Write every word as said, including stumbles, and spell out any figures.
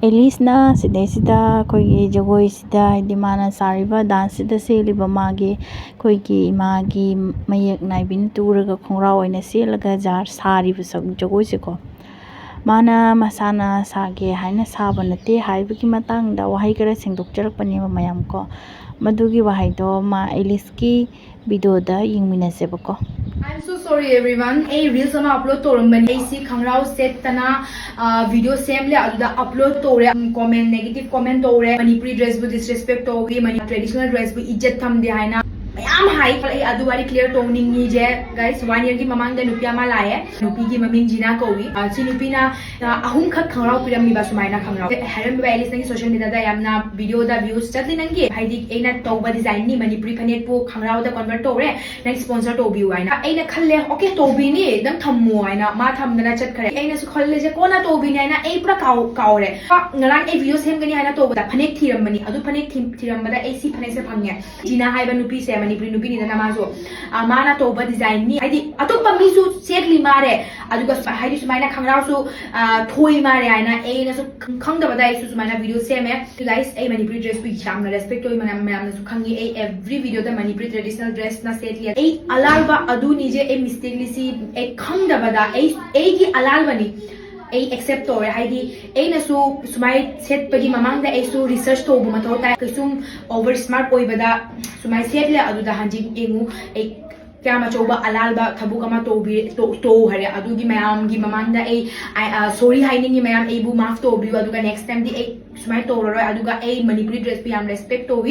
ꯑꯦꯂꯤꯁꯅ ꯁꯤꯗꯩꯁꯤꯗ ꯑꯩꯈꯣꯏꯒꯤ ꯖꯒꯣꯏꯁꯤꯗ, ꯍꯥꯏꯗꯤ ꯃꯥꯅ ꯁꯥꯔꯤꯕ ꯗꯥꯟꯁꯁꯤꯗ ꯁꯦꯠꯂꯤꯕ ꯃꯥꯒꯤ, ꯑꯩꯈꯣꯏꯒꯤ ꯏꯃꯥꯒꯤ ꯃꯌꯦꯛ ꯅꯥꯏꯕꯤꯅ ꯇꯨꯔꯒ ꯈꯣꯡꯒ꯭ꯔꯥꯎ ꯑꯣꯏꯅ ꯁꯦꯠꯂꯒ ꯖꯥ-, ꯁꯥꯔꯤꯕ ꯁꯛ-, ꯖꯒꯣꯏꯁꯦꯀꯣ, ꯃꯥꯅ ꯃꯁꯥꯅ ꯁꯥꯒꯦ ꯍꯥꯏꯅ ꯁꯥꯕ ꯅꯠꯇꯦ ꯍꯥꯏꯕꯒꯤ ꯃꯇꯥꯡꯗ ꯋꯥꯍꯩ ꯈꯔ ꯁꯦꯡꯗꯣꯛꯆꯔꯛꯄꯅꯦꯕ, ꯃꯌꯥꯝ ꯀꯣ꯫ ꯃꯗꯨꯒꯤ ꯋꯥꯍꯩꯗꯣ ꯃꯥ ꯑꯦꯂꯤꯁꯀꯤ ꯚꯤꯗꯤꯑꯣꯗ ꯌꯦꯡꯃꯤꯟꯅꯁꯦꯕꯀꯣ꯫ I'm so sorry everyone, ꯑꯩ ꯔꯤꯜꯁ ꯑꯃ ꯑꯞꯂꯣꯗ ꯇꯧꯔꯝꯕꯅꯤ꯫ ꯑꯩꯁꯤ ꯈꯪꯒ꯭ꯔꯥꯎ ꯁꯦꯠꯇꯅ ꯚꯤꯗꯤꯑꯣ ꯁꯦꯝꯂꯦ, ꯑꯗꯨꯗ ꯑꯞꯂꯣꯗ ꯇꯧꯔꯦ꯫ ꯀꯣꯃꯦꯟ, ꯅꯦꯒꯦꯇꯤꯚ ꯀꯣꯃꯦꯟ ꯇꯧꯔꯦ, ꯃꯅꯤꯄꯨꯔꯤ ꯗ꯭ꯔꯦꯁꯄꯨ ꯗꯤꯁꯔꯦꯁꯄꯦꯛ ꯇꯧꯏ, ꯃꯅꯤ-, ꯇ꯭ꯔꯦꯗꯤꯁꯅꯦꯜ ꯗ꯭ꯔꯦꯁꯄꯨ ꯏꯖꯠ ꯊꯝꯗꯦ ꯍꯥꯏꯅ ꯃꯌꯥꯝ ꯍꯥꯏ꯫ ꯑꯩ ꯑꯗꯨ ꯋꯥꯔꯤ ꯀ꯭ꯂꯤꯌꯥꯔ ꯇꯧꯅꯤꯡꯉꯤꯁꯦ, ꯒꯥꯏꯁ, ꯋꯥꯟ ꯌꯔꯒꯤ ꯃꯃꯥꯡꯗ ꯅꯨꯄꯤ ꯑꯃ ꯂꯥꯛꯑꯦ, ꯅꯨꯄꯤꯒꯤ ꯃꯃꯤꯡ ꯖꯤꯅꯥ ꯀꯧꯏ꯫ ꯑ, ꯁꯤ ꯅꯨꯄꯤꯅ, ꯑ, ꯑꯍꯨꯝꯈꯛ ꯈꯪꯒ꯭ꯔꯥꯎ ꯄꯤꯔꯝꯃꯤꯕ, ꯁꯨꯃꯥꯏꯅ ꯈꯪꯒ꯭ꯔꯥꯎ ꯍꯥꯏꯔꯝꯃꯤꯕ, ꯑꯦꯂꯤꯁ ꯅꯪꯒꯤ ꯁꯣꯁꯤꯌꯦꯜ ꯃꯤꯗꯤꯌꯥꯗ ꯌꯥꯝꯅ ꯚꯤꯗꯤꯑꯣꯗ ꯚ꯭ꯌꯨꯁ ꯆꯠꯂꯤ ꯅꯪꯒꯤ, ꯍꯥꯏꯗꯤ ꯑꯩꯅ ꯇꯧꯕ ꯗꯤꯖꯥꯏꯟꯅꯤ, ꯃꯅꯤꯄꯨꯔꯤ ꯐꯅꯦꯛꯄꯨ ꯈꯪꯒ꯭ꯔꯥꯎꯗ ꯀꯟꯚꯔꯠ ꯇꯧꯔꯦ, ꯅꯪ ꯁ꯭ꯄꯣꯟꯁꯔ ꯇꯧꯕꯤꯌꯨ ꯍꯥꯏꯅ꯫ ꯑꯩꯅ ꯈꯜꯂꯦ, ꯑꯣꯀꯦ, ꯇꯧꯕꯤꯅꯤ, ꯅꯪ ꯊꯝꯃꯣ ꯍꯥꯏꯅ꯫ ꯃꯥ ꯊꯝꯗꯅ ꯆꯠꯈ꯭ꯔꯦ꯫ ꯑꯩꯅꯁꯨ ꯈꯜꯂꯤꯁꯦ ꯀꯣꯟꯅ ꯇꯧꯕꯤꯅꯤ ꯍꯥꯏꯅ ꯑꯩ ꯄꯨꯔꯥ ꯀꯥꯎ-, ꯀꯥꯎꯔꯦ꯫ ꯉꯔꯥꯡ ꯑꯩ ꯚꯤꯗꯤꯑꯣ ꯁꯦꯝꯒꯅꯤ ꯍꯥꯏꯅ ꯇꯧꯕꯗ ꯐꯅꯦꯛ ꯊꯤꯔꯝꯕꯅꯤ꯫ ꯑꯗꯨ ꯐꯅꯦꯛ ꯊꯤ-, ꯊꯤꯔꯝꯕꯗ ꯑꯩ ꯁꯤ ꯐꯅꯦꯛꯁꯦ ꯐꯪꯉꯦ꯫ ꯖꯤꯅꯥ ꯍꯥꯏꯕ ꯅꯨꯄꯤꯁꯦ ꯃꯅꯤꯄꯨꯔꯤ ꯅꯨꯄꯤꯅꯤꯗꯅ ꯃꯥꯁꯨ, ꯑ, ꯃꯥꯅ ꯇꯧꯕ ꯗꯤꯖꯥꯏꯟꯅꯤ꯫ ꯍꯥꯏꯗꯤ ꯑꯇꯣꯞꯄ ꯃꯤꯁꯨ ꯁꯦꯠꯂꯤ ꯃꯥꯔꯦ, ꯑꯗꯨꯒ ꯁꯨꯃꯥꯏ-, ꯍꯥꯏꯗꯤ ꯁꯨꯃꯥꯏꯅ ꯈꯪꯒ꯭ꯔꯥꯎꯁꯨ, ꯑ, ꯊꯣꯏ ꯃꯥꯔꯦ ꯍꯥꯏꯅ ꯑꯩꯅꯁꯨ ꯈꯪ-, ꯈꯪꯗꯕꯗ ꯑꯩꯁꯨ ꯁꯨꯃꯥꯏꯅ ꯚꯤꯗꯤꯑꯣ ꯁꯦꯝꯃꯦ꯫ ꯒꯥꯏꯁ, ꯑꯩ ꯃꯅꯤꯄꯨꯔꯤ ꯗ꯭ꯔꯦꯁꯄꯨ ꯌꯥꯝꯅ ꯔꯦꯁꯄꯦꯛ ꯇꯧꯏ, ꯃꯌꯥꯝ, ꯃꯌꯥꯝꯅꯁꯨ ꯈꯪꯉꯤ꯫ ꯑꯩ ꯑꯦꯚ꯭ꯔꯤ ꯚꯤꯗꯤꯑꯣꯗ ꯃꯅꯤꯄꯨꯔꯤ ꯇ꯭ꯔꯦꯗꯤꯁꯅꯦꯜ ꯗ꯭ꯔꯦꯁꯅ ꯁꯦꯠꯂꯤ꯫ ꯑꯩ ꯑꯂꯥꯜꯕ ꯑꯗꯨꯅꯤꯁꯦ, ꯑꯩ ꯃꯤꯁꯇꯦꯛꯂꯤ ꯁꯤ ꯑꯩ ꯈꯪꯗꯕꯗ ꯑꯩ, ꯑꯩꯒꯤ ꯑꯂꯥꯜꯕꯅꯤ꯫ ꯑꯩ ꯑꯦꯛꯁꯦꯞ ꯇꯧꯔꯦ꯫ ꯍꯥꯏꯗꯤ ꯑꯩꯅꯁꯨ ꯁꯨꯃꯥꯏ ꯁꯦꯠꯄꯒꯤ ꯃꯃꯥꯡꯗ ꯑꯩꯁꯨ ꯔꯤꯁꯔꯆ ꯇꯧꯕ ꯃꯊꯧ ꯇꯥꯏ꯫ ꯀꯩꯁꯨꯝ ꯑꯣꯚꯔ ꯁ꯭ꯃꯥꯔꯠ ꯑꯣꯏꯕꯗ ꯁꯨꯃꯥꯏ ꯁꯦꯠꯂꯦ, ꯑꯗꯨꯗ ꯍꯧꯖꯤꯛ ꯌꯦꯡꯉꯨ ꯑꯩ ꯀꯌꯥꯝ ꯑꯆꯧꯕ ꯑꯂꯥꯜꯕ ꯊꯕꯛ ꯑꯃ ꯇꯧꯕꯤ-, ꯇꯧ-, ꯇꯧ ꯍꯥꯏꯔꯦ꯫ ꯑꯗꯨꯒꯤ ꯃꯌꯥꯝꯒꯤ ꯃꯃꯥꯡꯗ ꯑꯩ, ꯑ, ꯑ, ꯁꯣꯔꯤ ꯍꯥꯏꯅꯤꯡꯉꯤ ꯃꯌꯥꯝ, ꯑꯩꯕꯨ ꯃꯥꯐ ꯇꯧꯕꯤꯌꯨ꯫ ꯑꯗꯨꯒ ꯅꯦꯛꯁ ꯇꯥꯏꯝꯗꯤ ꯑꯩ ꯁꯨꯃꯥꯏꯅ ꯇꯧꯔꯔꯣꯏ꯫ ꯑꯗꯨꯒ ꯑꯩ ꯃꯅꯤꯄꯨꯔꯤ ꯗ꯭ꯔꯦꯁꯄꯨ ꯌꯥꯝ ꯔꯦꯁꯄꯦꯛ ꯇꯧꯏ꯫